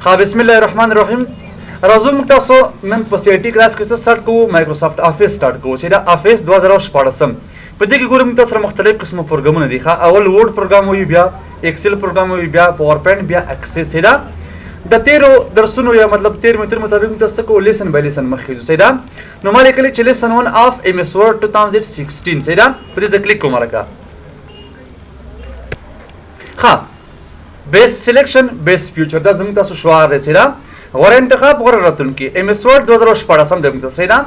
ها، بسم الله الرحمن الرحیم. راځو، موږ تاسو نن په سی ټي کلاس کې څه سٹارټ کوو؟ مایکروسافټ افیس سٹارټ کوو چې دا افیس 2016. په دې کې ګورم تاسو سره مختلف قسمه پروګرامونه دي. ښه، اول ورډ پروګرام وي، بیا ایکسل پروګرام وي، بیا پاورپوینټ، بیا اکسس. دا د تیرو درسونو یا مطلب تیر متر مطابق موږ تاسو کو لیسن بای لیسن مخکې ځو، صحیح ده؟ نو ما لیکلی چې لیسن 1 اف ایم اس ورډ 2016، صحیح ده؟ په دې زه کلیک کوم لکه. ښه، بیسټ سلیکشن بیسټ فیوچر، دا زموږ تاسو شعار دی، صحیح ده؟ غوره انتخاب، غوره راتلونکي. ایم اس ورډ 2016 دی موږ تاسو، صحیح ده؟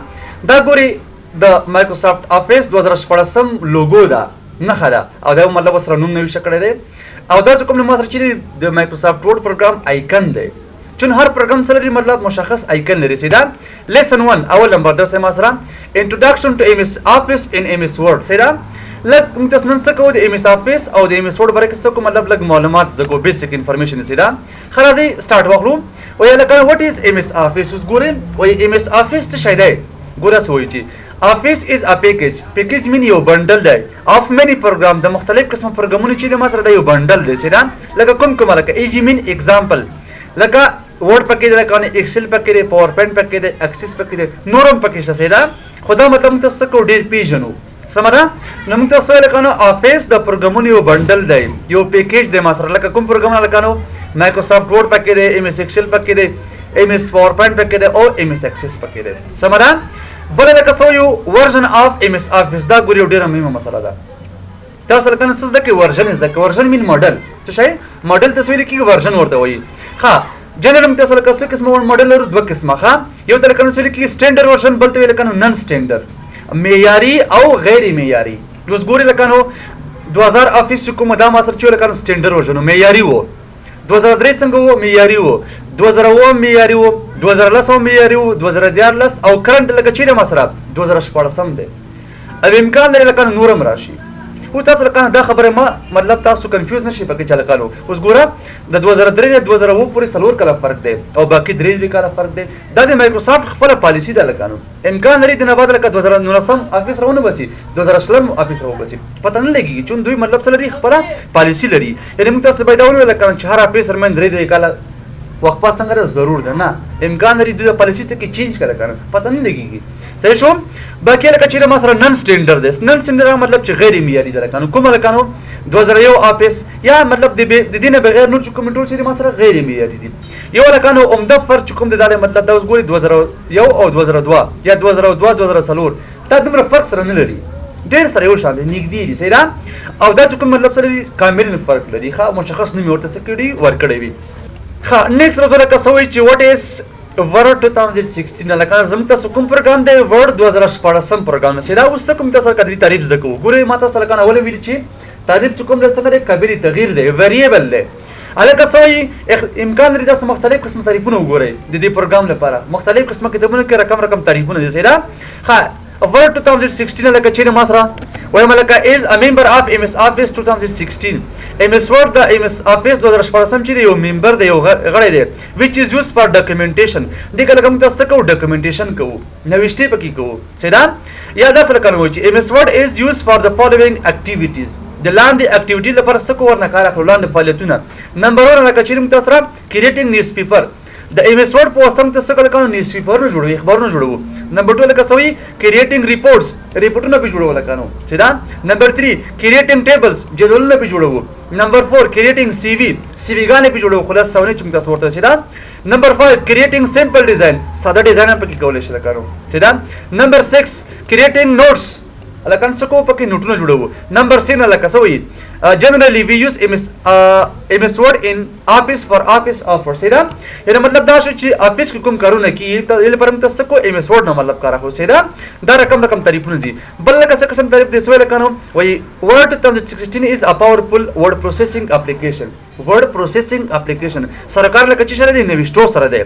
دا ګوري د مایکروسافټ افیس 2016 لوګو ده، نښه ده، او دا مطلب سره نوم نوښت کړی دی. او دا چې کوم ما سره چې د مایکروسافټ ورډ پروګرام آیکن دی، چون هر پروګرام سره لري مطلب مشخص آیکن لري، صحیح ده؟ لیسن 1، اول نمبر درس ما سره انټروډکشن ټو ایم اس افیس ان ایم اس ورډ، صحیح ده؟ لږ موږ تاسو نن څه کوو؟ د ایم اس افیس او د ایم اس ورډ باره کې څه کوو؟ مطلب لږ معلومات زده کوو، بیسیک انفارمیشن، صحیح ده؟ ښه، راځئ سټارټ واخلو. وایي لکه وات از ایم اس افیس؟ اوس ګورئ، وایي ایم اس افیس څه شی دی؟ ګوره څه وایي چې افیس از ا پیکج. پیکج مین یو بندل دی، اف مینی پروګرام، د مختلف قسم پروګرامونو چې د ما سره دا یو بندل دی، صحیح ده؟ لکه کوم کوم؟ لکه ای جی مین اگزامپل، لکه ورډ پکې دی، لکه ایکسل پکې دی، پاورپوینټ پکې دی، اکسس پکې دی، نورم پکې شته، صحیح ده؟ خو دا مطلب موږ تاسو کو ډیر پیژنو، سمه ده؟ نو موږ تاسو لکه نو افیس د پروګرامونو یو بندل دی، یو پیکیج دی. ما سره لکه کوم پروګرامونه؟ لکه نو مایکروسافټ ورډ پکې دی، ایم اس ایکسل پکې دی، ایم اس پاورپوینټ پکې دی او ایم اس اکسس پکې دی، سمه ده؟ بل لکه څه یو ورژن اف ایم اس افیس. دا ګوري ډیره مهمه مسله ده. تاسو لکه څه زده کې؟ ورژن زده کې. ورژن مین ماډل. څه شي ماډل ته ویل کیږي؟ ورژن ورته وایي. ها، جنرال تاسو لکه څه قسمه ماډل لرو؟ دوه قسمه. ښه، یو ته لکه څه ویل کیږي؟ سټانډرډ ورژن، بل ته ویل کنه نن سټانډرډ، معیاري او غیر معیاري. اوس ګوري لکه نو 2000 افیس چې کومه دا ما سره چې لکه سټانډرډ ورژن، معیاري وو. 2003 څنګه وو؟ معیاري وو. 2007 معیاري وو، 2010 معیاري وو، 2013 او کرنٹ لکه چیرې ما سره 2016 دی، او امکان لري لکه نورم راشي. اوس تاسو لکه دا خبره ما مطلب تاسو کنفیوز نشئ پکې چې لکه اوس ګوره د 2003 نه 2007 پورې څلور کاله فرق دی او باقي درې درې کاله فرق دی. دا د مایکروسافټ خپله پالیسي ده. لکه امکان لري د نه بعد لکه 2019 افیس راونه باسي، 2020 افیس راوباسي، پته نه لګیږي، چون دوی مطلب څه لري؟ خپله پالیسي لري. یعنی موږ تاسو باید ولولو لکه چې هر افیس ترمنځ درې درې کاله وقفه څنګه ده؟ ضرور ده؟ نه، امکان لري دوی پالیسي څه کې چینج کړه کنه، پته نه لګیږي. صحیح شو؟ باقي لکه چې ما سره نن سټانډرډ دی. نن سټانډرډ مطلب چې غیر معیاري ده. لکه نو کوم؟ لکه نو 2001 افیس یا مطلب د دې نه بغیر نور چې کوم ټول چې ما سره غیر معیاري دي. یو لکه نو عمده فرق چې کوم دی دا مطلب دا اوس ګوري 2001 او 2002 یا 2002 2004 دا دومره فرق سره نه لري، ډیر سره یو شان دي، نږدې دي، صحیح ده؟ او دا چې کوم مطلب سره کامل فرق لري. ښه، مشخص نوم ورته څه کړي ورکړی وي. ښه، نیکسټ ورځ لکه څه وایي چې وات از ورډ 2016؟ لکه زموږ تاسو کوم پروګرام دی؟ ورډ 2016 پروګرام دی. دا اوس کوم تاسو کدري تعریف زده کوو. ګورئ، ما تاسو لکه اول ویل چې تعریف چې کوم څنګه دی؟ قابل تغییر دی، ویریبل دی. الکه څه وایي؟ امکان لري تاسو مختلف قسم تعریفونه وګورئ د دې پروګرام لپاره، مختلف قسمه کتابونو کې رقم رقم تعریفونه دي، صحیح ده؟ ښه، ورډ 2016 لکه چې ما سره وایم لکه از ا ممبر اف ایم اس افیس 2016. ایم اس ورډ د ایم اس افیس 2016 چې یو ممبر دی، یو غړی دی، which is used for documentation. دې کله کوم تاسو کوو؟ ډاکومنټیشن کوو، نوښتې پکې کوو، صحیح ده؟ یا دا سره کنه چې ایم اس ورډ از یوز فار د فالوینګ اکټیویټیز. د لاندې اکټیویټي لپاره څه کو ورنه کار اخلو، لاندې فعالیتونه. نمبر 1 لکه چې موږ تاسو سره کریټینګ نیوز پیپر. د ایم اس ورډ په واسطه موږ څه کله کانو نیوز پیپرونه جوړوو، اخبارونه جوړوو. نمبر 2 لکه سوي کریټینګ ریپورټس، ریپورټونه په جوړو لکه نو چې دا. نمبر 3 کریټینګ ټیبلز، جدولونه په جوړوو. نمبر 4 کریټینګ سی وی، سی وی ګانې په جوړوو، خلاص سونه چې موږ تاسو ورته چې دا. نمبر 5 کریټینګ سمپل ډیزاین، ساده ډیزاین هم پکې کولای شي لکه نو چې دا. نمبر 6 کریټینګ نوټس، لکه څه کو پکې نوټونه جوړوو. نمبر 7 لکه څه وایي؟ Generally we use MS Word in office for office offer، صحیح ده؟ یعنی مطلب دا شو چې افیس کې کوم کارونه کیږي ته یې لپاره موږ تاسو کو MS Word نه مطلب کار اخلو، صحیح ده؟ دا رقم رقم تعریفونه دي. بل لکه څه قسم تعریف دی؟ سوال لکه نو وایي Word 2016 is a powerful word processing application. Word processing application سره کار لکه چې سره دی؟ نوښتو سره دی.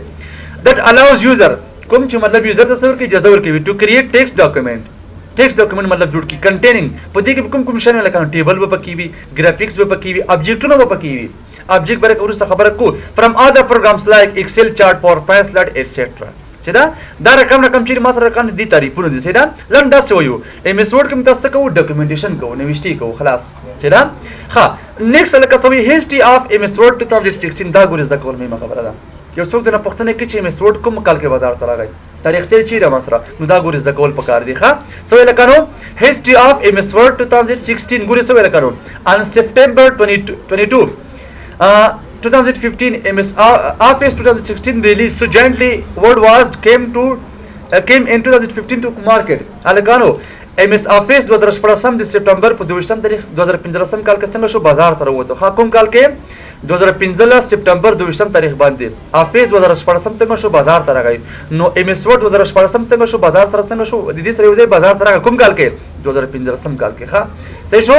That allows user، کوم چې مطلب یوزر ته څه ورکوي؟ اجازه ورکوي، to create text document، ټیکسټ ډاکومنټ مطلب جوړ کی، کنټینینګ، په دې کې کوم کوم شی لکه ټیبل به پکې وي، ګرافیکس به پکې وي، ابجیکټونه به پکې وي. ابجیکټ باره وروسته خبره کو. From other programs like Excel، chart، PowerPoint، slide، etcetera. چې دا دا رقم رقم چې ما سره رقم دي تعریفونه دي، صحیح ده؟ لنډ داسې وایو، ایم اس ورډ کې تاسو کوو؟ ډاکومنټیشن کوو، نوښتې کوو، خلاص. چې دا. ښه، نیکسټ لکه څه وایي؟ هیسټري اف ایم اس ورډ 2016. دا ګورې زده کول مهمه خبره ده. یو څوک دنه پوښتنه کوي چې MS Word کوم کال کې بازار ته راغی، تاریخچه یې چیرې ما سره، نو دا ګوري زده کول پکار دي. ښه څه ویل کانو history of MS Word 2016 ګوري څه ویل کانو on September 22 2015 MS Office 2016 release. So jointly Word was came to came in 2015 to market. الکانو MS Office 2016 د سپټمبر په 22 تاریخ 2015 کال کې څنګه شو بازار ته راووتو. ښه کوم کال کې؟ 2015 سپټمبر 22 تاریخ باندې Office 2016 څنګه شو بازار ته راغی. نو MS Word 2016 څنګه شو بازار سره څنګه شو د دې سره یو ځای بازار ته راغی کوم کال کې؟ 2015 کال کې. ښه صحیح شو.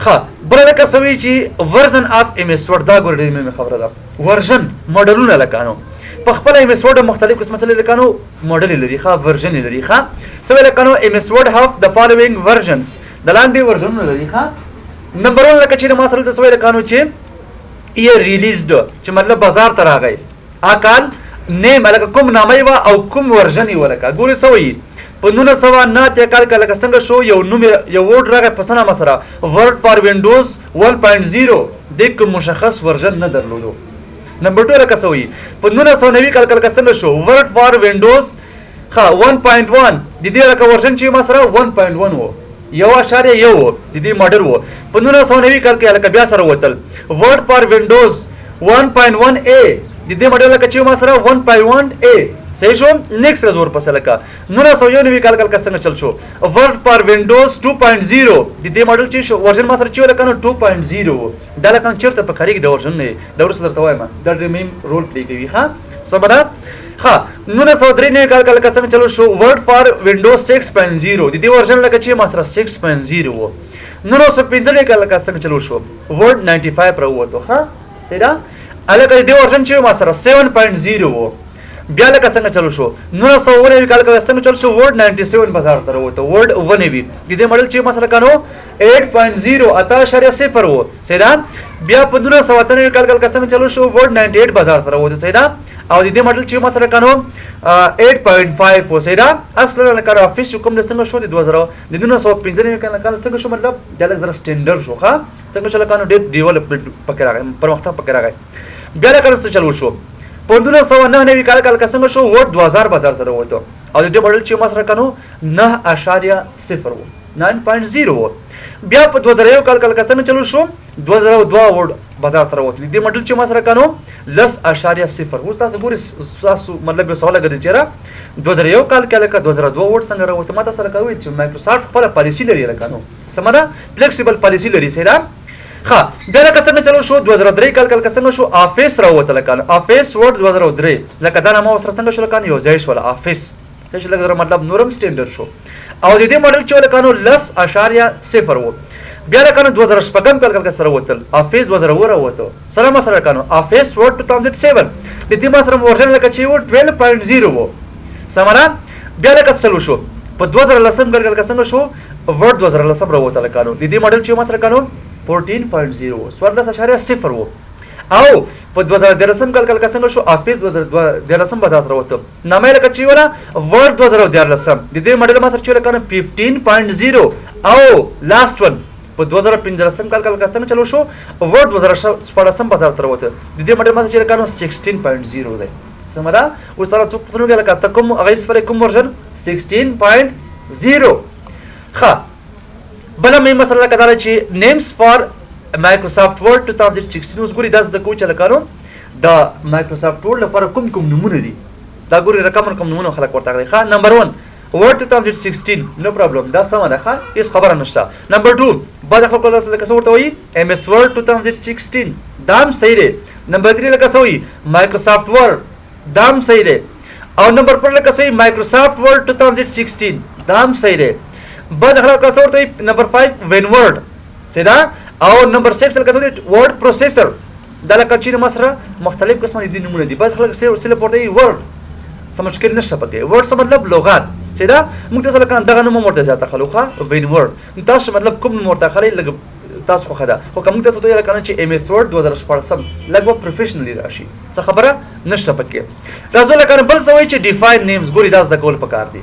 ښه بله لکه څه وایي چې version of MS Word، دا ګوره ډېره مهمه خبره ده. version ماډلونه لکانو په خپله MS Word مختلف قسمه څه لري لکانو ماډل لري. ښه version لري. ښه څه وایي لکانو MS Word have the following versions، د لاندې ورژنونه لري. ښه نمبر 1 لکه چې ما سره دلته څه وایي لکانو چې year released چې مطلب بازار ته راغی اکال name لکه کوم نامه یې وه او کوم version یې وه. لکه ګورې څه وایي په 1989 کال کې لکه څنګه شو یو نوم یو Word راغی په څه نامه سره Word for Windows 1.0، دې کوم مشخص version نه درلودو. نمبر 2 لکه څه وایي په 1990 کال کې لکه څنګه شو Word for Windows ښه 1.1، د دې لکه version چې ما سره 1.1 و، 1.1 و، د دې ماډل و. په 1990 کال کې لکه بیا سره وتل Word for Windows 1.1 A، د دې ماډل لکه چې ما سره 1.1 A. صحیح شو. next ورځ ورپسې لکه 1991 کال کې څنګه چل شو Word for Windows 2.0، د دې ماډل چې شو version ما سره چې لکه نو 2.0 و. دا لکه چېرته په کارېږي د version نه دا وروسته درته وایم، دا ډېر مهم role play کوي. ښه سمه ده. ښه 1993 کال کې لکه څنګه چلو شو Word for Windows 6.0، د دې version لکه چې ما سره 6.0 و. 1995 کال لکه څنګه چلو شو Word 95 راووتو. ښه صحیح ده. هلکه د دې version چې ما سره 7.0 و. بیا لکه څنګه چلو شو 1999 کال کې څنګه چلو شو Word 97 بازار ته راووتو. Word 99 د دې ماډل چې ما سره کنو 8.0 8.0 و. صحیح ده. بیا په 1998 کال کې څنګه چلو شو Word 98 بازار ته راووتو. صحیح ده. او د دې ماډل چې ما سره کنو 8.5 و. صحیح ده. اصلا لکه Office کوم د څنګه شو د 1995 کال څنګه شو مطلب دا لږ زره standard شو. ښه څنګه شو لکه نو ډېر development پکې راغی، پرمختګ پکې راغی. بیا لکه څه چلو شو په 1999 کال کې څنګه شو Word 2000 بازار ته راووتو او د دې ماډل چې ما سره کنو 9.0 و، 9.0 و. بیا په 2001 کال کې څنګه چلو شو 2002 Word بازار ته راووتو. د دې ماډل چې ما سره کنو 10.0 و. تاسو ګورئ تاسو مطلب یو سوال لګېږي چې را 2001 کال کې لکه 2002 Word څنګه راووتو؟ ما تاسو سره کوي چې مایکروسافټ خپله پالیسي لري لکه نو سمه ده، flexible policy لري. صحیح ده. ښه بیا لکه څنګه چلو شو 2003 کال کې څنګه شو Office راووته لکه Office Word 2003، لکه دا نامه ورسره څنګه شو لکه یو ځای شوله Office. صحیح شو، لږ زره مطلب نور هم standard شو. او د دې ماډل چې لکه نو 10.0 و. بیا لکه نو 2006 کال کې سره وتل Office 2007 راووتو سره ما سره لکه نو Office Word 2007، د دې ما سره version لکه چې و 12.0 و. سمه ده. بیا لکه څه چلو شو په 2010 کال کې څنګه شو Word 2010 راووته لکه نو د دې ماډل چې ما سره لکه نو 14.0 و، 14.0 و. او په 2013 کال کې څنګه شو Office 2013 بازار ته راووتو. نامه یې لکه چې وله Word 2013، د دې ماډل ما سره چې لکه نو 15.0. او last one په 2015 کال کې څنګه چلو شو Word 2016 بازار ته راووتو. د دې ماډل ما سره چې لکه نو 16.0 دی. سمه ده. اوس سره څوک پوښتنه وکړي لکه ته کوم هغه استفاده کوم version 16.0. ښه بله مهمه مسله لکه دا ده چې names for Microsoft Word 2016. اوس ګوري دا زده کوو چې لکه نو د Microsoft Word لپاره کوم کوم نومونه دي. دا ګوري رقم رقم نومونه خلک ورته اخلي. ښه نمبر 1 Word 2016 no problem، دا سمه ده. ښه هېڅ خبره نشته. نمبر 2 بعضې خلکو لکه څه ورته وایي MS Word 2016، دا هم صحیح دی. نمبر 3 لکه څه وایي Microsoft Word، دا هم صحیح دی. او نمبر 4 لکه څه وایي Microsoft Word 2016، دا هم صحیح دی. بعضې خلک لکه څه ورته وایي نمبر 5 WinWord، صحیح ده. او نمبر 6 لکه څه وایي word processor، دا لکه چې ما سره مختلف قسمه دي نومونه دي. بعضې خلک څه لپاره وایي Word، څه مشکل نشته پکې. Word څه مطلب لغات، صحیح ده. موږ تاسو لکه دغه نوم ورته زیاته خلو. ښه WinWord تاسو مطلب کوم نوم ورته اخلئ لږ تاسو خوښه ده. خو که موږ تاسو ته لکه چې MS Word 2016 لږ به professionally راشي، څه خبره نشته پکې. راځو لکه بل څه وایي چې define names. ګوري دا زده کول پکار دي.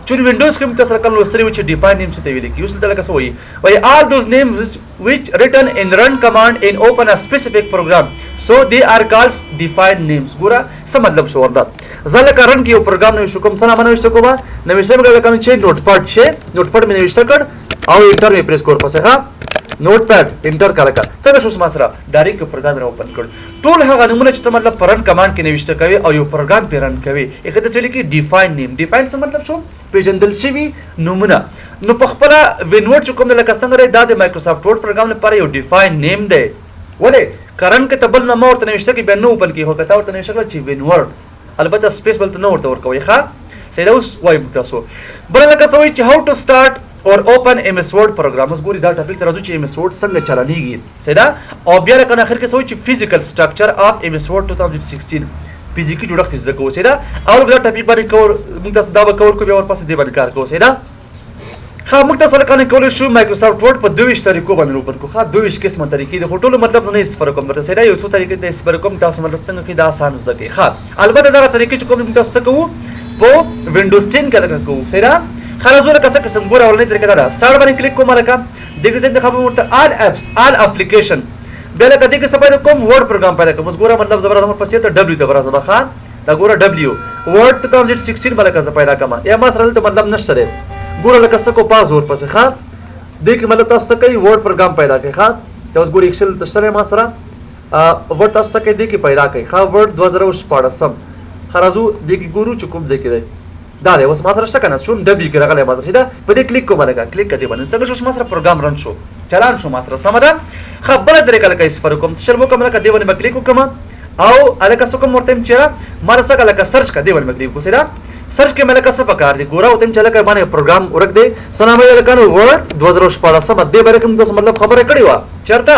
چې وینډوز کې تاسو کله لوستلی و چې ډیفاین نیم څه ته ویل کیږي. اوس دلته لکه څه وایي، وایي all those names which written in run command in open a specific program so they are called defined names. ګوره څه مطلب شو ورته، زه لکه run کې یو پروګرام نوشته کوم، څه نامه نوشته کوم، نوشته مې لکه چې نوټ پډ شي، نوټ پډ مې نوشته کړ او enter مې press کړ پسې ښه notepad enter کړه لکه څنګه شو ما سره direct یو پروګرام را open کړ. ټول هغه نمونه چې ته مطلب په run command کې نوشته کوي او یو پروګرام پې run کوي، هغه ته څه لیکي define name. Define څه مطلب شو؟ پیژندل شوي نومونه. نو په خپله WinWord چې کوم دی لکه څنګه دی، دا د Microsoft Word پروګرام لپاره یو define name دی. ولې که run کې ته بل نامه ورته نوشته کړې بیا نه open کېږي، خو که تا ورته نوشته کړه چې WinWord، البته space بل ته نه ورته ورکوي. ښه صحیح ده. اوس وایي موږ تاسو بله لکه څه وایي چې how to start or open MS Word program. اوس ګوري دا topic ته راځو چې MS Word څنګه چلنیږي، صحیح ده. او بیا لکه اخر کې څه وایي چې physical structure of MS Word 2016، فزیکي جوړښت یې زده کوو، صحیح ده. او بیا topic باندې کور موږ تاسو دا به کور کوو، بیا ورپسې دې باندې کار کوو، صحیح ده. ښه موږ تاسو لکه کولی شو Microsoft Word په 22 طریقو باندې open کړو. ښه 22 قسمه طریقې دي، خو ټولو مطلب زه نه استفاده کوم درته، صحیح ده. یو څو طریقې ته استفاده کوم، تاسو مطلب څنګه کړئ دا اسان زده کړئ. ښه البته دغه طریقې چې کوم موږ تاسو څه کوو په Windows 10 کې لکه کوو، صحیح ده. ښه راځو لکه څه قسم ګوره اولنۍ طریقه دا ده، start باندې کلیک کوم، لکه دې کې څه انتخاب ورته all apps all application، بیا لکه دې کې څه پیدا کوم Word پروګرام پیدا کوم. اوس ګوره مطلب زه به راځم ورپسې ته W ته به راځم. ښه دا ګوره W Word 2016 به لکه زه پیدا کړم، یا ما سره دلته مطلب نشته دی. ګوره لکه څه کو pause ورپسې. ښه دې کې مطلب تاسو څه کوئ Word پروګرام پیدا کړئ. ښه ته اوس ګورئ Excel ته شته ما سره Word تاسو څه کوئ دې کې پیدا کړئ. ښه Word 2016. ښه راځو دې کې ګورو چې کوم ځای کې دی. دا دی اوس ما سره شته که نه، چون W کې راغلی ما سره ده، په دې کلیک کوم لکه کلیک کړه دې باندې څنګه شو ما سره پروګرام run شو چلان شو ما سره، سمه ده. ښه بله طریقه لکه استفاده کوم، څه چل وکړم لکه دې باندې به کلیک وکړم او هلکه څه کوم ورته چې ما څه لکه search کړه دې باندې به کلیک وکړم، صحیح ده. search کې مې لکه څه پکار دی ګوره ورته چې لکه باندې پروګرام ورک دی، څه نامه یې لکه نو Word 2016 دې باره کې مې تاسو مطلب خبره کړې وه، چېرته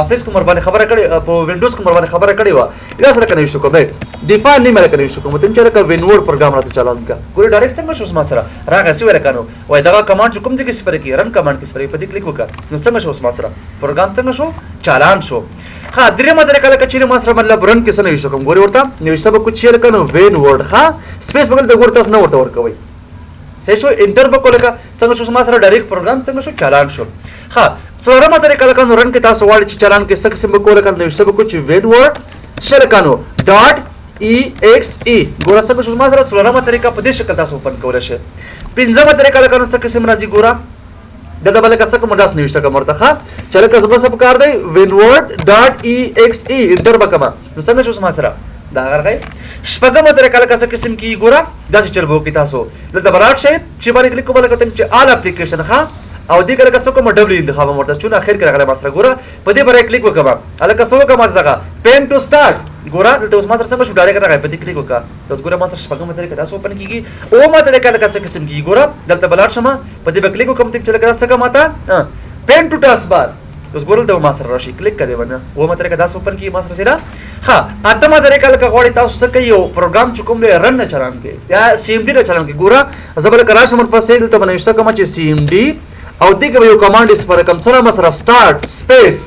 Office کې مې ورباندې خبره کړې، په Windows کې مې ورباندې خبره کړې وه. دا سره که نوشته کوم define name لکه نوشته کوم، ته چې لکه WinWord پروګرام راته چالان کړه. ګوره direct څنګه شو زما سره راغی، څه ویل که نو وایي دغه command چې کوم ځای کې استفاده کېږي run command کې استفاده کېږي، په دې کلیک وکړه نو څنګه شو زما سره پروګرام څنګه شو چالان شو. ښه درېیمه طریقه لکه چېرې ما سره مطلب run کې څه نوشته کوم، ګورې ورته نوشته به کو چې لکه نو WinWord. ښه space به دلته ګوره تاسو نه ورته ورکوئ، صحیح شو. enter به کو لکه څنګه شو زما سره direct پروګرام څنګه شو چالان شو. ښه څلورمه طریقه لکه نو run کې تاسو غواړئ چې چالان کې څه قسم به کو لکه نوشته به کو چې WinWord څه لکه نو dot EXE. ګوره څنګه شو زما سره څلورمه طریقه په دې شکل تاسو open کولی شئ. پنځمه طریقه لکه نو څه قسم راځي ګوره دلته به لکه څه کوم داسې نوشته کوم ورته. ښه چې لکه زما څه پکار دی WinWord dot EXE enter به کړم نو څنګه شو زما سره دا راغی. شپږمه طریقه لکه څه قسم کېږي ګوره داسې چل به وکړئ تاسو دلته به لاړ شئ چې باندې کلیک کوم لکه چې all application. ښه او دې کې لکه څه کوم W انتخاب ورته چون اخر کې راغلی ما سره ګوره په دې باندې کلیک وکړم هلکه څه وکړم ماته دغه pin to start. ګوره دلته اوس ما سره څنګه شو direct راغی په دې کلیک وکړه. اوس ګوره ما سره شپږمه طریقه داسې open کېږي. اوومه طریقه لکه څه قسم کېږي ګوره دلته به لاړ شم په دې به کلیک وکړم چې لکه څه کوم ماته pin to taskbar. اوس ګوره دلته به ما سره راشي کلیک کړه دې باندې. اوومه طریقه داسې open کېږي ما سره سره. ښه اتمه طریقه لکه غواړئ تاسو څه کوئ یو پروګرام چې کوم دی run نه چلان کړئ یا CMD نه چلان کړئ. ګوره زه به لکه راشم ورپسې دلته به نوشته کوم چې CMD او دې کې به یو command استفاده کوم، څه نامه سره start space،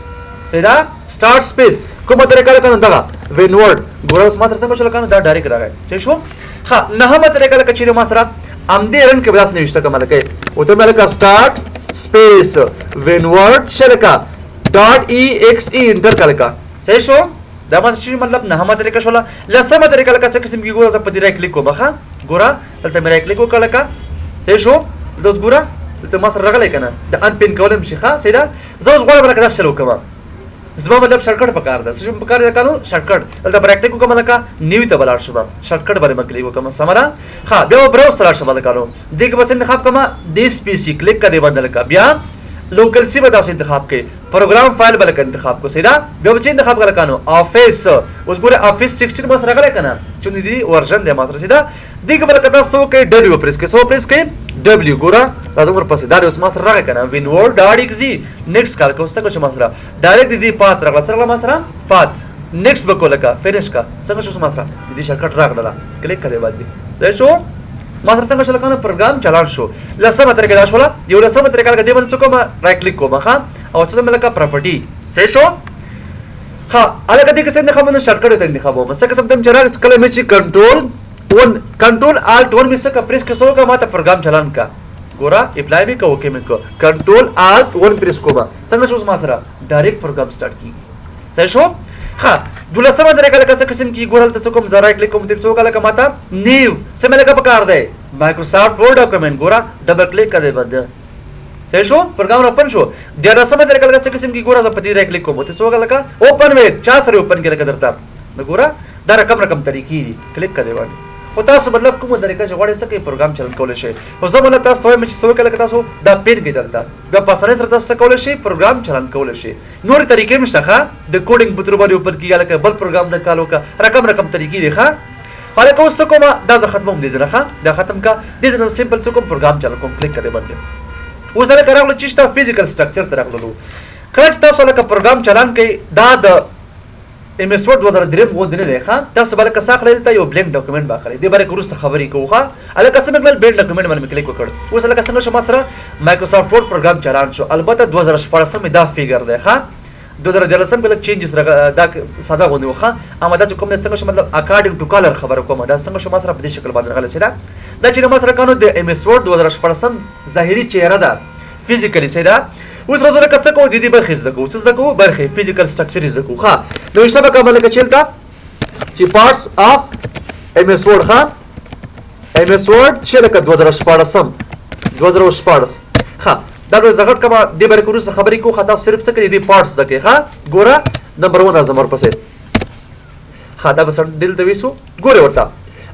صحیح ده start space کومه طریقه لکه نو دغه WinWord. ګوره اوس ما سره څنګه شو لکه نو دا direct راغی، صحیح شو. ښه نهمه طریقه لکه چېرې ما سره همدې run کې به داسې نوشته کوم لکه ورته مې لکه start space WinWord څه لکه dot EXE enter کړه لکه، صحیح شو. دا ما څه مطلب نهمه طریقه شوله. لسمه طریقه لکه څه قسم کېږي ګوره زه په دې right click کوم. ښه ګوره دلته مې right click وکړه لکه، صحیح شو. دلته اوس ګوره دلته ما سره راغلی که نه د unpin کولی هم شي. ښه صحیح ده. زه اوس غواړم لکه داسې چل وکړم، زما مطلب shortcut پکار ده، څه شي پکار دی لکه نو shortcut. دلته به right click وکړم لکه new ته به لاړ شم shortcut باندې به کلیک وکړم، سمه ده. ښه بیا به browse ته لاړ شم لکه نو دې کې به څه انتخاب کړم This PC کلیک کړه دې باندې لکه بیا local C به تاسو انتخاب کړئ، program file به لکه انتخاب کړو، صحیح ده. بیا به څه انتخاب کړه لکه نو Office. اوس ګوره Office 16 ما سره راغلی که نه چون دې version دی ما سره، صحیح ده. دې کې به لکه تاسو څه وکړئ W press کړئ، څه press کړئ W. ګوره راځم ورپسې دا اوس ما سره راغی که نه WinWord dot EXE next کال کوم څنګه چې ما سره direct دې path راغله، څه راغله ما سره path next به کو لکه finish کا څنګه شو ما سره دې shortcut راغله کلیک کړې باندې، صحیح شو. ما سره څنګه شو لکه پروګرام چالان شو. لسمه طریقه دا شوله. یو لسمه طریقه لکه دې باندې څه کوم right click کوم. ښه او څه لکه property، صحیح شو. ښه هلکه دې کې څه انتخابونه shortcut ته انتخابوم څه قسم ته چې راغی کله مې چې control 1 کنټرول آلټ 1 می څه کا پریس کې څه وکړه ماته پروګرام چلان کا. ګوره اپلای می کا اوکې می کو، کنټرول آلټ 1 پریس کوم، څنګه شو ما سره ډایرکټ پروګرام سٹارټ کیږي. صحیح شو؟ ها دولسمه طریقه لکه څه قسم کی، ګوره هلته څه کوم، زه رایټ کلیک کوم، ته څه وکړه لکه ماته نیو څه مې لکه پکار دی مایکروسافټ ورډ ډاکومنټ. ګوره ډبل کلیک کړه بد. صحیح شو؟ پروګرام اوپن شو. دیارلسمه طریقه لکه څه قسم کی، ګوره زه په دې رایټ کلیک کوم، ته څه وکړه لکه اوپن ویت چا سره اوپن کې لکه درته. نو ګوره دا رقم رقم طریقې دي، کلیک کړه باندې. خو تاسو مطلب کومه طریقه چې غواړئ څه کوي پروګرام چلن کولی شئ. خو زه مطلب تاسو ته وایم چې څه وکړه لکه تاسو دا پین کې دلته بیا په اسانۍ سره تاسو څه کولی شئ پروګرام چلن کولی شئ. نورې طریقې هم شته ښه، د کوډینګ په ترو باندې اوپن کېږي لکه بل پروګرام نه کال وکړه، رقم رقم طریقې دي ښه. هلکه اوس څه کومه، دا زه ختموم دې ځای نه ښه، دا ختم که دې ځای نه سمپل څه کوم پروګرام چلن کوم، کلیک کړې باندې. اوس هلکه راغلو چې شته فزیکل سټرکچر ته راغلو. کله چې تاسو هلکه پروګرام چلان کړئ دا د ایم اس ورډ 2003 غوندې نه دی ښه. تاسو به لکه څه اخلئ دلته یو بلینک ډاکومنټ به اخلئ، دې باره کې وروسته خبرې کوو ښه. هلکه څه مې کړل بلینک ډاکومنټ باندې مې کلیک وکړ. اوس هلکه څنګه شو ما سره مایکروسافټ ورډ پروګرام چلان شو. البته 2016 مې دا فیګر دی ښه، 2013 کې لږ چینجز دا ساده غوندې و ښه. اما دا چې کوم دی څنګه شو مطلب اکارډینګ ټو کالر خبره کوم، دا څنګه شو ما سره په دې شکل باندې راغلی چې دا چې ما سره کانو د ایم اس ورډ 2016 ظاهري چهره ده فزیکلي. صحیح ده؟ اوس راځو لکه څه کوو د دې برخې زده کوو، څه زده کوو برخې فزیکل سټرکچر یې زده کوو ښه. نو حساب کوم لکه چې دلته چې پارټس اف ایم اس ورډ ښه، ایم اس ورډ چې لکه 2016 2016 ښه. دا به زه غټ کوم، دې باره کې وروسته خبرې کوو ښه. تاسو صرف څه کوئ د دې پارټس زده کوئ ښه. ګوره نمبر 1 راځم ورپسې ښه. دا به سر دلته ویسو. ګورې ورته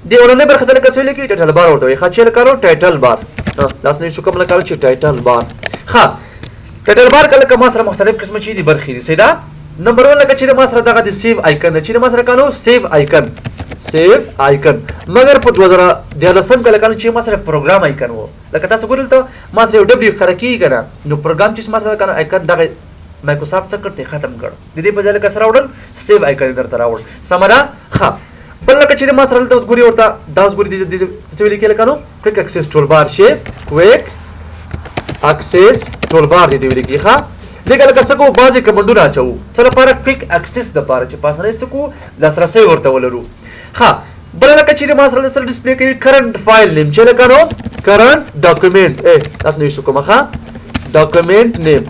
دې اولنۍ برخه ته لکه څه ویل کېږي ټایټل بار ورته وایي ښه. چې لکه ټایټل بار داسې نه شو کوم لکه چې ټایټل بار ښه. ټایټل بار کله ما سره مختلف قسمه چې دي برخې دي. صحیح ده؟ نمبر 1 لکه چې ما سره دغه د سیو آیکن دی، چې ما سره کانو سیو آیکن، سیو آیکن. مګر په 2013 کله کانو چې ما سره پروګرام آیکن وو، لکه تاسو ګورئ دلته ما سره یو ډبلیو ښکاره کېږي که نه، نو پروګرام چې ما سره کانو آیکن دغه مایکروسافټ څه کړ ته ختم کړ، د دې په ځای لکه سره راوړل سیو آیکن یې درته راوړ. سمه ده ښه. بل لکه چې ما سره دلته اوس ګوري ورته دا اوس ګوري دې څه ویل کېږي لکه نو کویک اکسس ټول بار شي، کویک اکسس ټول بار دې ویل کېږي ښه. دې کې لکه څه کوو بعضې کمنډونه اچوو څه لپاره کویک اکسس دپاره چې په اسانۍ څه کوو لاسرسی ورته ولرو ښه. بل لکه چې ما سره سره ډسپلی کوي کرنټ فایل نیم چې لکه نو کرنټ ډاکومنټ داسې نوشته کومه ښه ډاکومنټ نیم،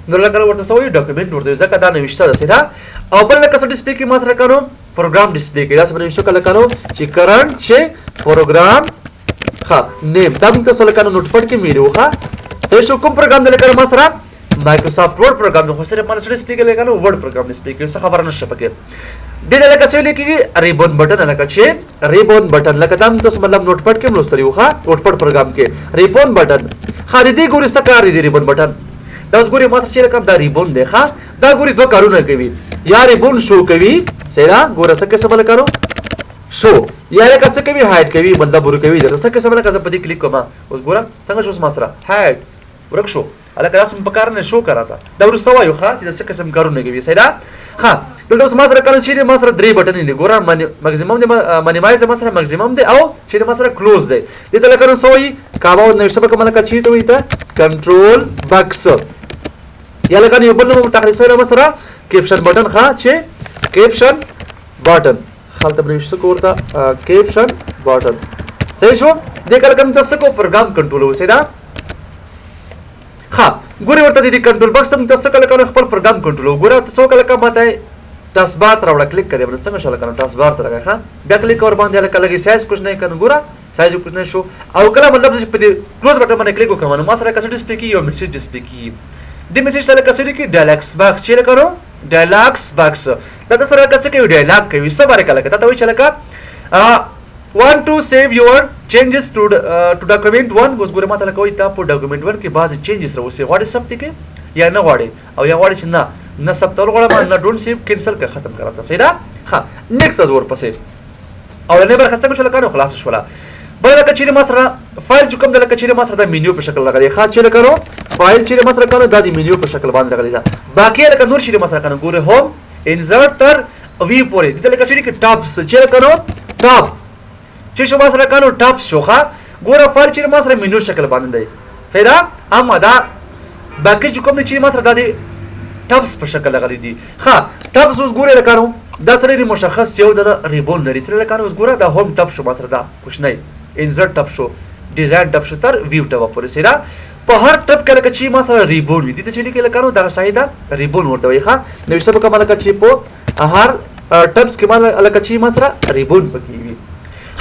نو لکه ورته څه وایو ډاکومنټ ورته وایو ځکه دا نوشته ده. صحیح ده؟ او بل لکه څه ډسپلی کوي ما سره که نو پروګرام ډسپلی کوي، داسې به نوشته کړه لکه نو چې کرنټ چې پروګرام ښه نیم، دا موږ تاسو لکه نو نوټ پډ کې ویلي وو ښه. صحیح شو؟ کوم پروګرام دی لکه ما سره مایکروسافټ ورډ پروګرام دی، خو صرف ما سره ډسپلی کوي لکه نو ورډ پروګرام ډسپلی کوي، څه خبره نشته پکې. دې ته لکه څه ویل کېږي ریبون بټن، لکه چې ریبون بټن لکه دا موږ تاسو مطلب نوټ پډ کې هم لوستلي وو ښه، نوټ پډ پروګرام کې ریبون بټن ښه. د دې ګوري څه کار دی د ریبون بټن؟ دا اوس ګوري ما سره چې لکه دا ریبون دی ښه، دا ګوري دوه کارونه کوي، یا ریبون شو کوي صحیح ده، ګوره څه قسم لکه نو شو، یا لکه څه کوي هایډ کوي، مطلب ورکوي درته څه قسم لکه زه په دې کلیک کوم اوس ګوره څنګه شو ما سره هایډ ورک شو، هلکه داسې مې په کار نه شو که راته دا وروسته وایو ښه چې د څه قسم کارونه کوي. صحیح ده ښه. دلته اوس ما سره کله چې ما سره درې بټنې دي، ګوره مکسیمم دی، منیمایز ما سره مکسیمم دی او چې ما سره کلوز دی. دې ته لکه نو څه وایي کاوه نوشته به کوم لکه چېرته وایي ته کنټرول بکس، یا لکه یو بل نوم تخلیص سوی ما سره کیپشن بټن ښه، چې کیپشن بټن هلته به نوشته کوو ورته کیپشن بټن. صحیح شو؟ دې کله کوم تاسو کو پروګرام کنټرول وسه ده ښه. ګورې ورته د دې کنټرول بکس ته موږ تاسو کله کله خپل پروګرام کنټرول وګوره. ته څو کله کوم ماته ټاسک بار ته راوړه، کلیک کړې څنګه شو لکه ټاسک بار ته راغی ښه. بیا کلیک ور باندې لکه لږ سایز کوچنی کړه، ګوره سایز یې کوچنی شو. او کله مطلب چې په دې کلوز بټن باندې کلیک وکړم نو ما سره کسه ډسپلی کېږي یو میسج ډسپلی کېږي. دې میسج سره لکه څه لیکي ډایلاګس باکس، چې لکه نو ډایلاګس باکس دا ته سره لکه څه کوي ډایلاګ کوي څه باره کله تا ته وایي چې لکه want to save your changes to document 1. اوس ګوره ما ته لکه وایي تا په ډاکومنټ 1 کې بعضې چینجز راوستي، غواړې ثبت یې کړې یا نه غواړې، او یا غواړې چې نه نه ثبتول غواړم نه ډونټ سیو کینسل کړه ختم کړه راته. صحیح ده ښه. نیکسټ راځو ورپسې. اولنۍ برخه څنګه شوله که نو خلاصه شوله. بل لکه چیرې ما سره فایل چې کوم دی لکه چیرې ما سره د مینیو په شکل راغلی ښه، چې لکه نو فایل چیرې ما سره که نو دا د مینیو په شکل باندې راغلی ده. باقي لکه نور چیرې ما سره که نو ګورې هوم انزرټ تر وی پورې دې ته لکه چیرې کې ټاپس چې لکه نو ټاپ چې شو ما سره که نو ټاپس شو ښه. ګوره فایل چیرې ما سره مینیو شکل باندې دی صحیح ده. اما دا باقي چې کوم دی چې ما سره دا دی ټاپس په شکل راغلی دي ښه. ټاپس اوس ګورې لکه نو دا سره مشخص یو د ribbon لري. چې لکه اوس ګوره دا home tab شو ما سره، دا کوچنی insert tab شو، design tab شو، تر view tab پورې سره. په هر tab کې لکه چې ما سره ribbon وي، دې ته چې لیکل لکه نو دغه صحیح ده ribbon ورته وایي ښه. نو څه به کوم لکه چې په هر tabs کې ما لکه چې ما سره ribbon پکې وي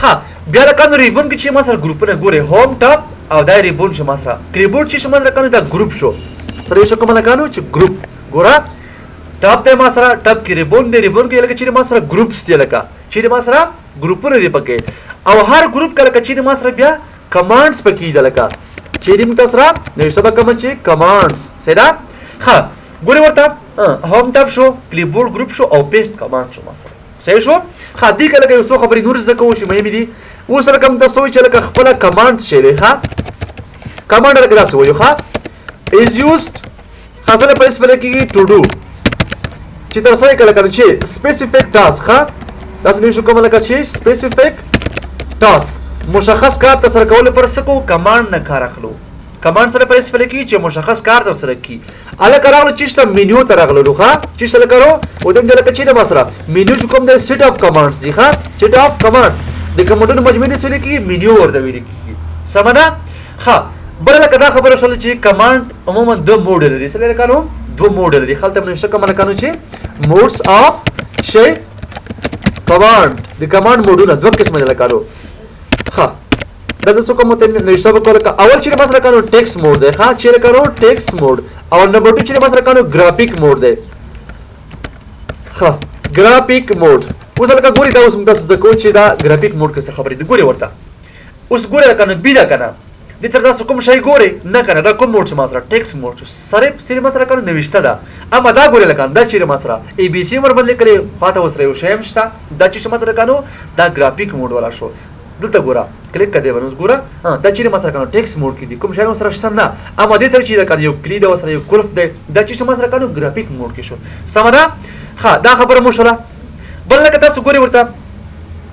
ښه. بیا لکه نو ribbon کې چې ما سره ګروپونه ګوري، home tab او دا ribbon شو ما سره، clipboard چې ما سره کنه دا ګروپ شو سره یې شو کوم لکه نو چې ګروپ ګوره tab دی ما سره، tab کې ribbon دی، ribbon کې لکه چې ما سره groups دی، لکه چې ما سره ګروپونه دي پکې، او هر ګروپ کې لکه چې ما سره بیا commands پکې دي، لکه چې موږ تاسو سره نو سبا کوم چې commands صحیح ده ښه. ګوري ورته home tab شو، clipboard group شو، او paste command شو ما سره صحیح شو ښه. دې کې لکه یو څو خبرې نور زده کوو چې مهمې دي. اوس لکه موږ تاسو چې لکه خپله command شی دی ښه، command لکه داسې وایو ښه، is used خاصه په استفاده کېږي to do چې تر سره کړه کنه چې specific task ښه، داسې نه شو کوم لکه چې specific task مشخص کار تر سره کولو پر څه کوو command نه کار اخلو. command سره پر استفاده کېږي چې مشخص کار تر سره کړي. الکه راغلو چې شته مینیو ته راغلو ښه، چې شته لکه رو او دم لکه چې ما سره مینیو چې کوم دی set of commands دی ښه، set of commands د کمانډونو مجموعې دې ویل کېږي، مینیو ورته ویل کېږي سمه ده ښه. بله لکه دا خبره شوله چې command عموما دوه mode لري، څه لري لکه نو دوه mode لري. هلته مې نوشته کوم لکه نو چې modes of شی command، د command موډونه دوه قسمه دي لکه نو ښه. دا د څه کوم ته نوشته وکړه لکه اول چې مثلا کنو text mode دی ښه، چې لکه نو text mode، او نمبر 2 چې مثلا کنو graphic mode دی ښه، graphic mode. اوس لکه ګوري دا اوس موږ تاسو زده کوو چې دا graphic mode کې څه خبرې دي. ګوري ورته اوس ګوري لکه نو بي ده که نه، دې تر تاسو کوم شی ګوري نه که نه، دا کوم mode چې ما سره text mode شو، سره سره ما سره کنه نوشته ده. اما دا ګوري لکه دا چې ما سره A B C ور باندې لیکلې، خواته ورسره یو شی هم شته، دا چې ما سره کنو دا graphic mode والا شو. دلته ګوره کلیک کړه دی اوس ګوره دا چې ما سره کنو text mode کې دي، کوم شی سره شته نه، اما دې تر چې لکه یو کلی ده ورسره یو قلف دی، دا چې ما سره کنو graphic mode کې شو سمه ده ښه. دا خبره مو شوله. بل لکه تاسو ګوري ورته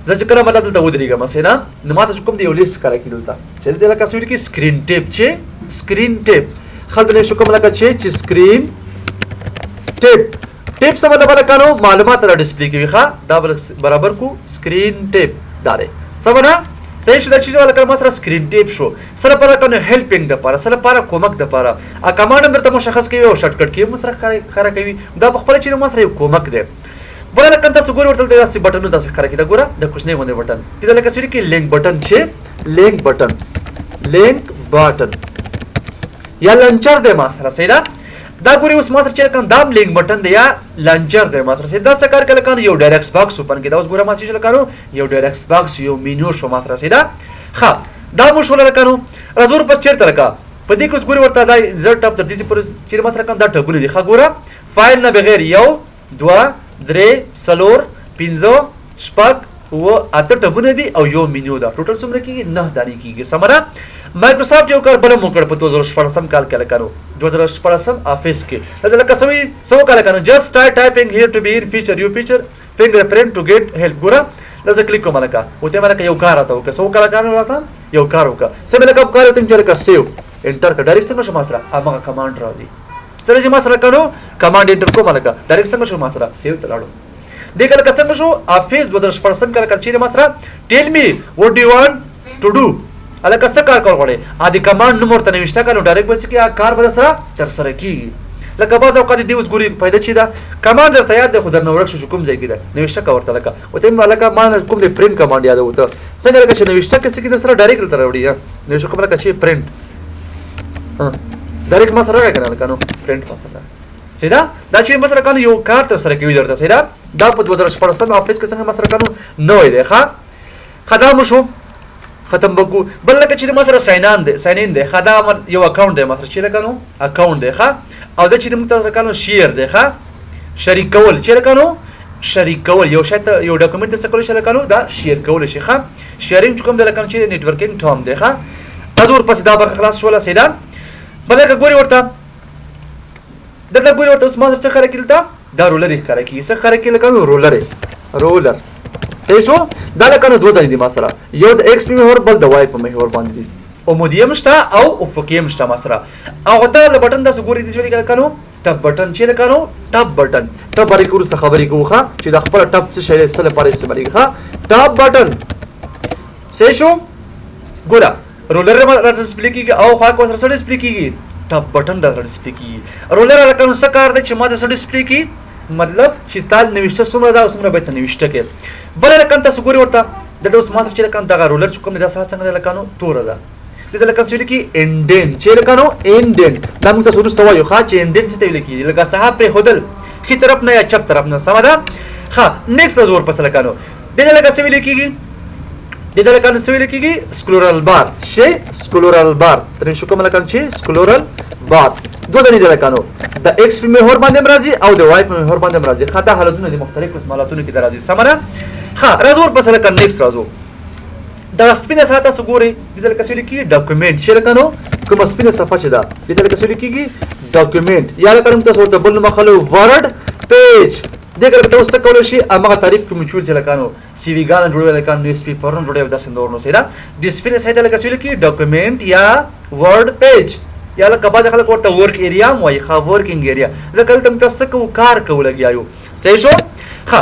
زه چې کله مطلب دلته ودرېږم صحیح نه، نو ما ته چې کوم دی یو لیست ښکاره کړي دلته چې دلته لکه څه ویل کېږي screen tip، چې screen tip هلته نه شو کوم لکه چې screen tip، tip څه مطلب لکه نو معلومات را display کوي ښه. دا برابر کو screen tip دا دی سمه ده صحیح شو. دا چې لکه ما سره screen tip شو، سره لپاره کنه helping دپاره، سره لپاره کومک دپاره، ا command هم درته مشخص کوي او shortcut کې هم سره ښکاره کوي. دا په خپله چې ما سره یو کومک دی. بله لکه تاسو ګورئ ورته داسې بټنونه داسې ښکاره کېده، ګوره د کوچنی غوندې بټن دې ته لکه څه لیکي link button، چې link button، link button یا launcher دی ما سره صحیح ده. دا ګورئ اوس ما سره چې لکه دا هم link button دی یا launcher دی ما سره صحیح. دا څه کار کوي لکه یو dialog box open کړي. دا اوس ګوره ما چې لکه نو یو dialog box یو مینیو شو ما سره صحیح ده ښه. دا مو شوله لکه نو راځو ورپسې چېرته لکه په دې کې اوس ګورئ ورته دا insert tab تر دې پورې چې ما سره کوم دا ټبونه دي ښه. ګوره فایل نه بغیر 1 2 3 4 5 6 7 8 ټبونه دي او یو مینیو ده. ټوټل څومره کېږي؟ 9 دانې کېږي سمه ده. مایکروسافټ یو کار بل هم وکړ په 2016 کال کې لکه نو 2016 Office کې دا لکه څه وایي څه وکړه لکه نو just start typing here to be in feature you feature fingerprint to get help. ګوره دا زه کلیک کوم لکه ورته مې لکه یو کار راته وکړه، څه وکړه لکه راته یو کار وکړه، څه مې لکه کار ورته چې لکه save enter کړه، direct څنګه شو ما سره هماغه command راځي. سره چې ما سره کړو command enter کوم لکه direct څنګه شو ما سره save ته لاړو. دې کله که څنګه شو Office 2016 کله چې ما سره tell me what do you want to do هلکه څه کار کول غواړې، ا د command نوم ورته نوشته کړه نو direct به څه کېږي هغه کار به سره ترسره کېږي. لکه بعض اوقات دې اوس ګوري پیدا چې ده command درته یاد دی خو درنه ورک شو چې کوم ځای کې ده نوشته که ورته لکه ورته وایم لکه ما نه کوم دی print command یاد وته څنګه لکه چې نوشته کې څه کې در سره direct درته راوړي نوشته کوم لکه چې print direct ما سره راغی که نه لکه نو پرنټ ما سره صحیح ده. دا چې ما سره کنه یو کار تر سره کوي درته صحیح ده. دا په 2016 Office کې څنګه ما سره کنه نوی دی ښه. ښه دا مو شو ختم به کو. بل لکه چې ما سره sign in دی، sign in دی ښه. دا یو account دی ما سره چې لکه نو account دی ښه. او دا چې موږ ته لکه نو share دی ښه، شریک کول چې لکه نو شریک کول یو شی ته یو document ته څه کولی شي لکه نو دا share کولی شي ښه. sharing چې کوم دی لکه چې networking term دی ښه. تاسو ورپسې دا برخه خلاص شوله صحیح ده. بل لکه ګوري ورته دلته ګوري ورته اوس ما سره څه ښکاره کېږي دلته دا ruler یې ښکاره کېږي. څه ښکاره کېږي لکه نو ruler یې، ruler صحیح شو. دا لکه نو دوه دانې دي ما سره، یو د X په محور بل د Y په محور باندې دي. عمودي هم شته او افقي هم شته ما سره. او دا له بټن تاسو ګورئ داسې ولیکه لکه نو ټپ بټن چې لکانو ټپ بټن، ټپ باندې کې وروسته خبرې کوو ښه، چې دا خپله ټپ څه شی دی، څه لپاره استعمالېږي ښه. ټپ بټن صحیح شو. ګوره رولر را ډسپلی کېږي او خوا کې ورسره څه ډسپلی کېږي؟ ټپ بټن را ډسپلی کېږي. رولر لکه څه کار دی چې ما ته څه ډسپلی کړي؟ مطلب چې تا نوشته څومره ده او څومره باید ته نوشته کړې. بله رقم تاسو ګورئ ورته دلته اوس ما ته چې رقم دغه رولر چې کوم دی دا ساحه څنګه ده لکانو توره ده. دې ته لکه څه ویل کېږي؟ انډینټ. چې لکانو انډینټ دا موږ تاسو وروسته وایو ښه، چې انډینټ څه ته ویل کېږي؟ لکه ساحه پرېښودل ښي طرف نه یا چپ طرف نه، سمه ده ښه. نیکسټ راځو ورپسې لکانو دې ته لکه څه ویل کېږي؟ دې ته لکانو څه ویل کېږي؟ سکلورل بار. چې سکلورل بار ترې شو کوم لکان چې سکلورل بار دوه دنې دي لکانو، د ایکس په محور باندې هم راځي او د وای په محور باندې هم راځي ښه. دا حالتونه دي مختلف قسم حالتونو کې راځي، سمه ده ښه. راځو ورپسې لکه نیکسټ راځو. دا سپینه صفحه تاسو ګورئ، دې ته لکه څه ویل کېږي؟ ډاکومنټ. چې لکه نو کومه سپینه صفحه چې ده دې ته لکه څه ویل کېږي؟ ډاکومنټ، یا لکه موږ تاسو ورته بل نوم اخلو ورډ پیج. دې کې لکه تاسو څه کولی شئ؟ هماغه تعریف کې مو چې ویل چې لکه نو سی وي ګانې جوړوي لکه نیوز پیپرونه جوړوي او داسې نور نو، صحیح ده. دې سپینې صفحې ته لکه څه ویل کېږي؟ ډاکومنټ یا ورډ پیج، یا لکه بعضې خلک ورته ورک ایریا هم وایي ښه، ورکینګ ایریا، ځکه دلته موږ تاسو څه کوو؟ کار کوو لګیا یو، صحیح شو ښه.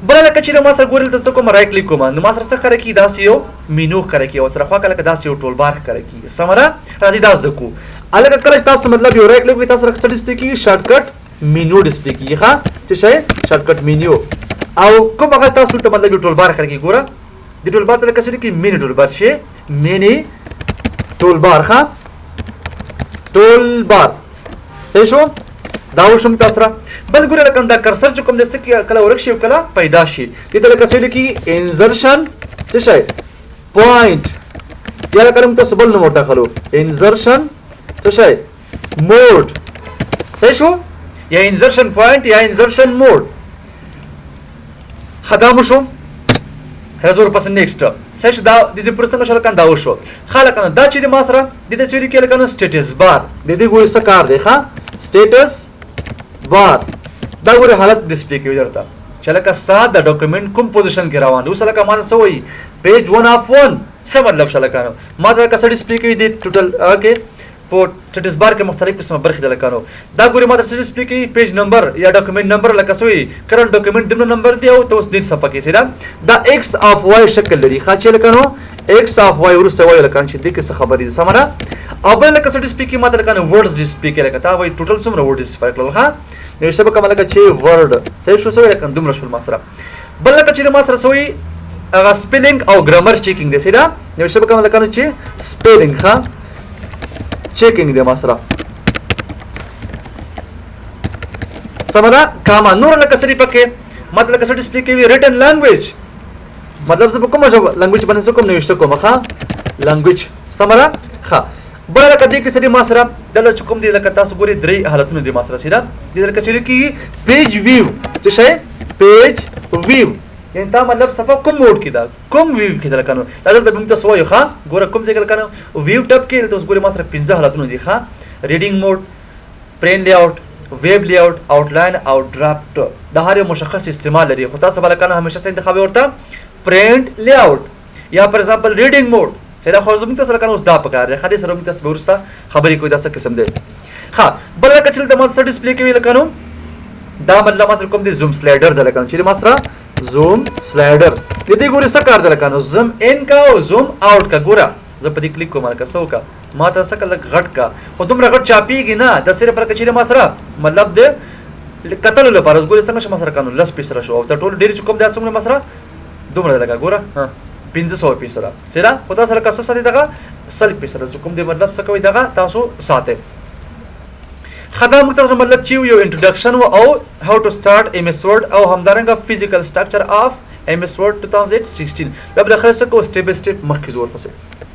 بله لکه چې ما سره ګورې دلته څه کوم؟ رایټ کلیک کوم نو ما سره څه ښکاره کېږي؟ داسې یو مینو ښکاره کېږي او سره خوا کې لکه داسې یو ټول بار ښکاره کېږي، سمه ده. راځئ دا زده کړو. هلکه کله چې تاسو مطلب یو رایټ کلیک وکړئ تاسو سره څه ډسپلی کېږي؟ شارټکټ مینو ډسپلی کېږي ښه. څه شی؟ شارټکټ مینیو. او کوم هغه تاسو ته مطلب یو ټول بار ښکاره کېږي. ګوره دې ټول بار ته لکه څه لیکي؟ مینی ټول بار، شي مینی ټول بار ښه، ټول بار، صحیح شو. دا وشم تاسو سره. بل ګوره لکه دا کرسر چې کوم دی څه کله ورک شي او کله پیدا شي، دې ته لکه څه لیکي؟ انزرشن څه شی؟ پوینټ، یا لکه موږ تاسو بل نوم ورته اخلو انزرشن څه شی؟ موډ، صحیح شو، یا انزرشن پوینټ یا انزرشن موډ. ښه دا مو شو. راځو ورپسې نیکسټ، صحیح شو. دا د دې پر څنګه شو لکه دا وشو ښه. لکه دا چې د ما سره دې ته څه ویل کېږي؟ لکه نو سټیټس بار. د دې ګورې څه کار دی ښه؟ سټیټس بار دا ګورې حالت ډسپلی کوي درته چې لکه ستا د ډاکومنټ کوم پوزیشن کې روان دی. اوس لکه ما ته څه وایي؟ پیج 1 آف 1. څه مطلب شه لکه نو ما ته لکه څه ډسپلی کوي دې ټوټل هغه کې په سټیټس بار کې مختلف قسمه برخې ده لکه نو دا ګورې ما ته څه ډسپلی کوي؟ پیج نمبر یا ډاکومنټ نمبر، لکه څه وایي؟ کرنټ ډاکومنټ دومره نمبر دی او ته اوس دې صفحه کې، صحیح ده. دا ایکس آف وای شکل لري ښه، چې لکه نو ایکس آف وای وروسته وایي لکه چې دې کې څه خبرې دي، سمه ده. او بل لکه څه ډسپلی کوي؟ ما ته لکه نو ورډز ډسپلی کوي، لکه تا وایي ټوټل څومره ورډ ډسپلی کړل ښه، نو څه به کوم لکه چې ورډ، صحیح شو. څه وایي؟ لکه دومره شول ما سره. بل لکه چې ما سره څه وایي؟ هغه سپیلینګ او ګرامر چیکینګ دی، صحیح ده. نو څه به کوم لکه چې سپیلینګ ښه چیکینګ دی ما سره، سمه ده. کاما نور لکه څه پکې ما ته لکه څه ډسپلی کوي؟ ریټن لانګویج، مطلب زه په کومه ژبه لانګویج باندې څه کوم نوشته کوم ښه، لانګویج، سمه ده ښه. بله لکه دې کې څه دي ما سره دلته چې کوم دی لکه تاسو ګورئ درې حالتونه دي ما سره، صحیح ده. دې لکه څه لیکي؟ پیج ویو. څه شی؟ پیج ویو، یعنی تا مطلب صفحه کوم موډ کې ده، کوم ویو کې ده لکه نو دا دلته موږ تاسو وایو ښه. ګوره کوم ځای کې لکه نو ویو ټپ کې دلته اوس ګورئ ما سره 5 حالتونه دي ښه، ریډینګ موډ، پرینټ لی آوټ، ویب لی آوټ، آوټلاین او ډرافټ. دا هر یو مشخص استعمال لري، خو تاسو به لکه نو همیشه څه انتخابوي ورته؟ پرینټ لی آوټ یا فار ایگزامپل ریډینګ موډ، چې دا خو زموږ تاسو لکه اوس دا پکار دی ښه. دې سره موږ تاسو به وروسته خبرې کوو، دا څه قسم دی ښه. بل لکه چې دلته ما سره ډسپلی کوي لکه نو دا مطلب ما سره کوم دی؟ زوم سلایډر ده لکه چې ما سره زوم سلایډر د دې ګورې څه کار دی لکه نو زوم ان کا او زوم آوټ کا. ګوره زه په دې کلیک کوم لکه څه وکړه ما ته څه لږ غټ کا، خو دومره غټ چاپیږي نه، د صرف لکه چې ما سره مطلب دی کتلو لپاره. اوس ګورې څنګه شو ما سره کانو 10 پیسه شو او تر ټولو ډېر چې کوم دی څومره ما سره دومره ده لکه ګوره ها 500 پیسه ده، صحیح ده. خو تاسو لکه څه ساتئ؟ دغه 100 پیسه ده چې کوم دی مطلب څه کوئ دغه تاسو ساتئ. ښه دا موږ تاسو مطلب چې یو انټروډکشن و او هاو ټو سټارټ ایم ایس ورډ او همدارنګه فزیکل سټرکچر آف ایم ایس ورډ 2016. بیا به د خیر څه کوو سټیپ بای سټیپ مخکې ځو ورپسې.